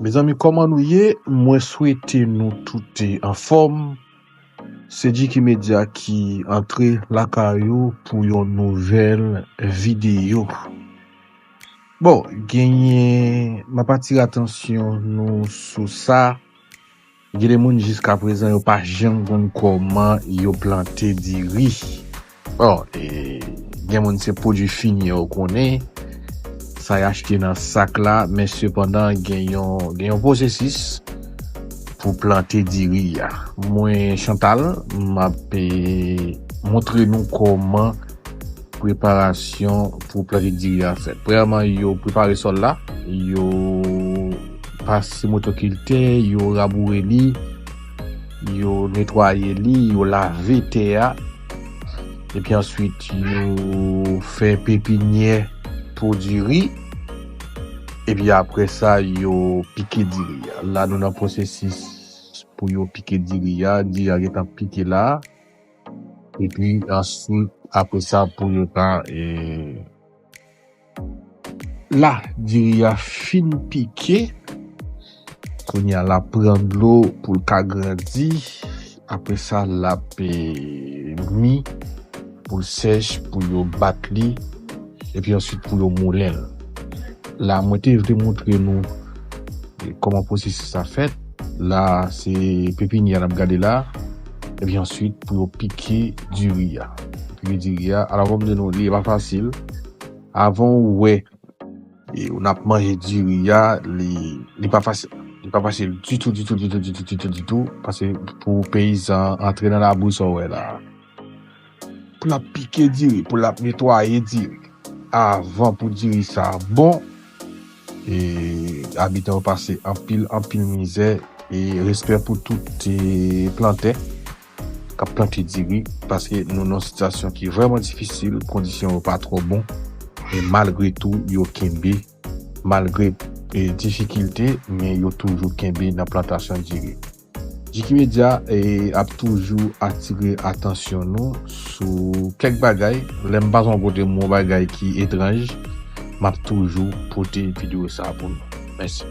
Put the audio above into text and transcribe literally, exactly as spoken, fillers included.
Mezanmi, kòman nou ye? Mwen swete nou tout anfòm. Se Jiki Media ki antre lakay ou pou yon nouvèl videyo. Bon, genyen, m ap atire atansyon nou sou sa. Gen de moun jiska prezan yo pa janm konn kòman yo plante diri. Bon, e, gen moun se pwodui fini yo konnen, sa y achte nan sak la, men sepandan gen yon, gen yon pwosesis pou plante diri a. Mwen, Chantal, m ap, e, montre nou kòman preparasyon pou plante diri a fèt. Premyèman, yo prepare sòl la, yo pase motokiltè, yo raboure li, yo netwaye li, yo lave tè a. Epi answit, yo fè pepinyè pou diri. Epi apre sa, yo pike diri a. La, nou nan pwosesis pou yo pike diri a. Diri a gentan pike la. Epi answit, apre sa, pou yo ta, e, la, diri a fin pike. Kounye a, l ap pran dlo pou l ka grandi. Apre sa, l ap, e, mi pou l sèch, pou yo bat li. Epi answit, pou yo moulen l. La, mwen te vle montre nou, e, kòman pwosesis sa fèt. La, se pepinyè n ap gade la. Epi answit, pou yo pike diri a. Pike diri a. Alò, fò m di nou, li pa fasil. Avan ou wè, e, ou n ap manje diri a, li, li pa fasil. Li pa fasil ditou, ditou, ditou, ditou, ditou, ditou. Paske pou peyizan antre nan labou, sa w wè la. Pou l ap pike diri, pou l ap netwaye diri. Avan pou diri sa bon, e, abitan yo pase anpil, anpil mizè, e respè pou tout, e, plantè k ap plante diri, paske nou nan yon sitiyasyon ki vrèman difisil, kondisyon yo pa twò bon, men malgre tou, yo kenbe, malgre, e, difikilte, men yo toujou kenbe nan plantasyon diri. Jiki Media, e, ap toujou atire atansyon nou sou kèk bagay. Lè m pase yon kote m wè yon bagay ki etranj, m ap toujou pote videyo sa a pou nou. Mèsi.